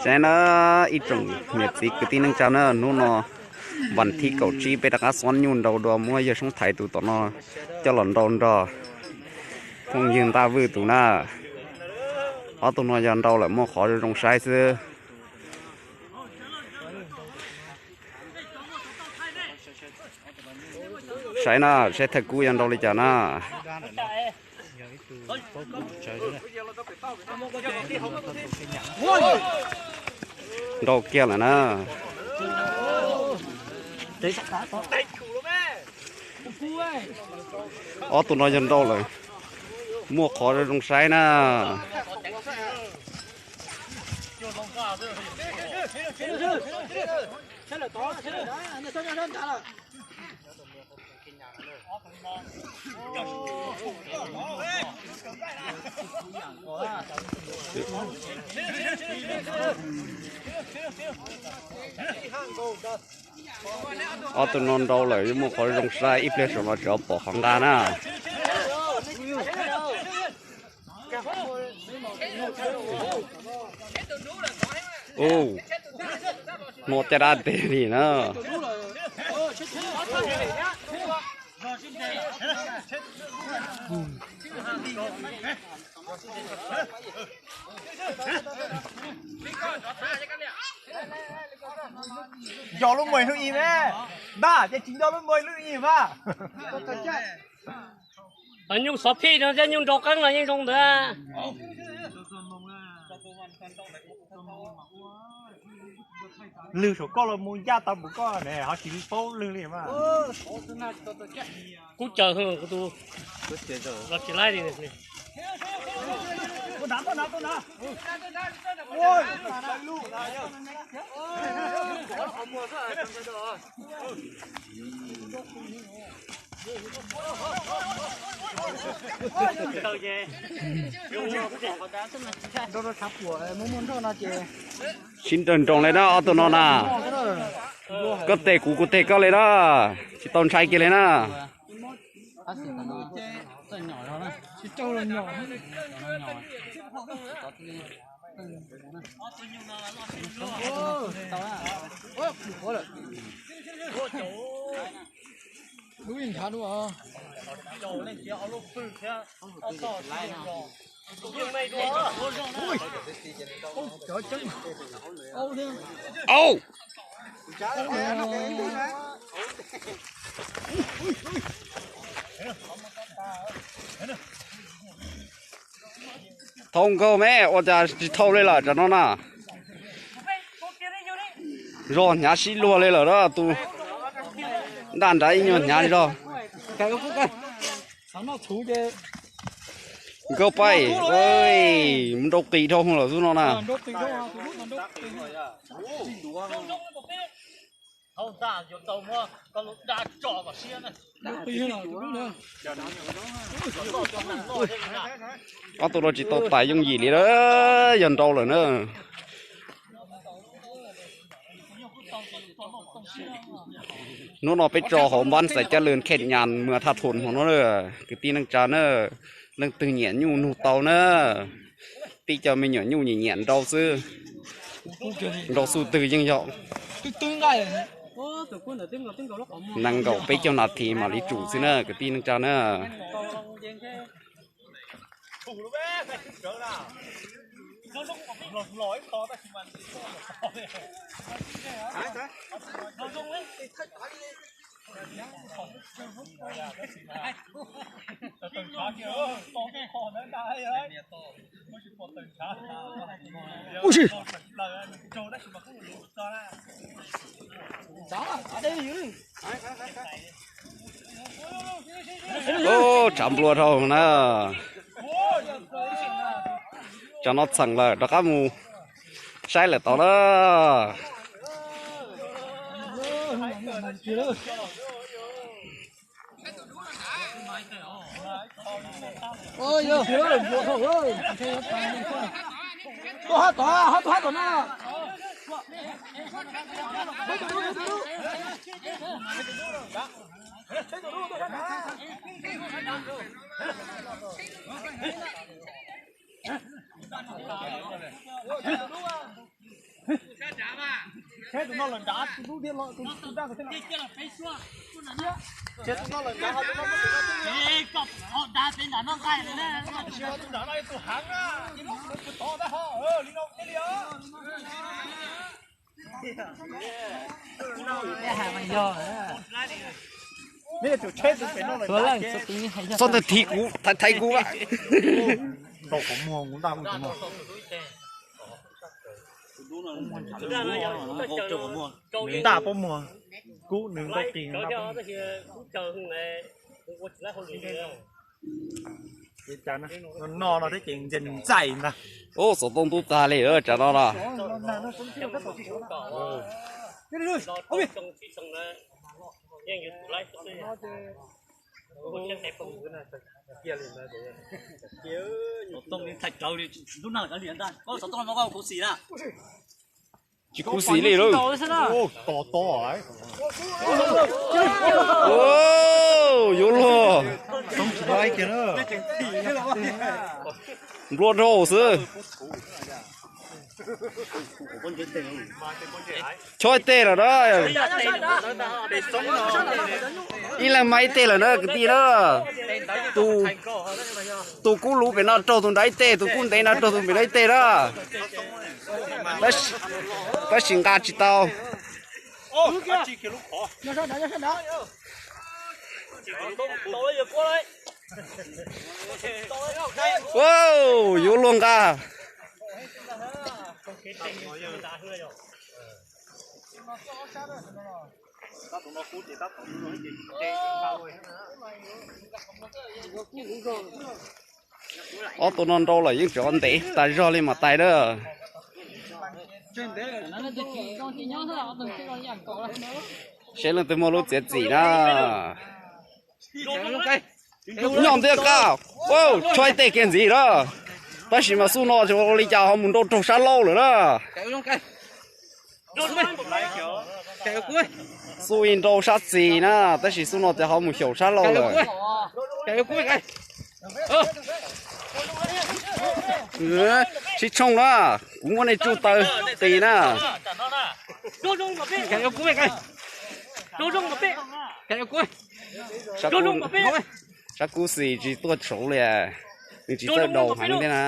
Saib na, ib tsoom niam txiv kwv tij neej tsa na, hnub no vas thib kaum tsib peb rov qab xob nyuj nrau dua muab yawg Soob Thaiv tus tom no coj los nrau nrog phooj ywg Ntaj Vwj tus na. Ob tug no yog nrau lawm muaj qhov zoo zoo saib xwb. Saib na, saib thawj kub yog nrau li cas na. Nrau kiag lawm na. Ob tug no yog nrau lawm, muaj qhov zoo saib na. Ob tug no nrau lawm yuav muaj qhov zoo saib, ib pliag saum no tseem pom qhov nqa na. Ub, hnov caj dab tes li na. Nco lub muag ib lub ib me, npaj ces tsis nco lub muag ib lub ib mas. Nyuj xov phij no thiab nyuj nrau qeeb los yeej zoo ntawd. Lwg saum koj los mus ncaj tau npaum koj ne ho tsis paub lwg li mas. Kub caws kuv tus los tsis laib li. Sib nrawg nroos li na ob tug no na. Koj tes kuv, kuv tes koj li na. Tsis tau ntshai kiag li na. Au! Thau nkaug me, ua cas tsis thau li lawm tam no na. Zog hnyav sib luag li lawm na, tus daj nrad ib nyuag hnyav zog. Nkauj Paib, mus nrau qis dhau lawm xwb no na. Ob tug no tsis tau tais yooj yim li, yog nrau lawm na. Hnub no peb tso hauv npab xaiv caj lwm khej nyas mus thaj thum hmo no na, kwv tij neej tsa na, leej twg nyiam nyuj nug tau na. Tib co me nyuam nyuj nyiam nyiam nrau xwb, nrau xu twg yeej yog nees nkaum peb caug nas this mam li tsum xwb na kwv tij neej tsa na. Ub si. Ub, tshav nplua dhau na. Tsam no txheem lawm rov qab mus saib lawm tau na. Tsheb tus no lawm nrad, tus dub thiab los tus dab thiab. Tsheb tus no lawm nrad, tus no, tus no, tus no, tus no, tus no, tus heev na, tus tod na ho, li no thiaj li os. Txhob ntawd thaiv kuv, thaiv kuv. Ntaus qhov muag, kuv ntaj muag. Nws ntaj pob muag, kub nws ntaub qis. No no thiab ces ntxais ntag. Ub, xov tooj ntub tag li tsam no los. Tsis khuv xim li lawm. Yuav luag. Nplua rau xwb. Chob ib teg lawm na. Ib leeg mag ib teg lawm na kwv tij na. Tus kub luv pem no raug tus nrad ib teg, tus kub ntev no raug tus pem no ib teg na. Tab sis nqa tsis tau. Yuav luag nqa. Ob tug no nrau lawm yeej tseem ntev tas zog li mas tais na. Seb leej twg muaj lub txiav txim na. Nyob ntiaj qab, chob ib teg kiag ntxiv na. Tab sis mas xub no ua li cas ho mus nrau raug sab laug lawm na. Xub ib nrau sab txis na, tab sis xub no ces ho mus xyaum sab laug lawm. Sib tshooj na, kuv muab nej tsuj taw qis na. Sab kub xis tsis tuaj saud li, nws tsis txawj daus heev thiab na.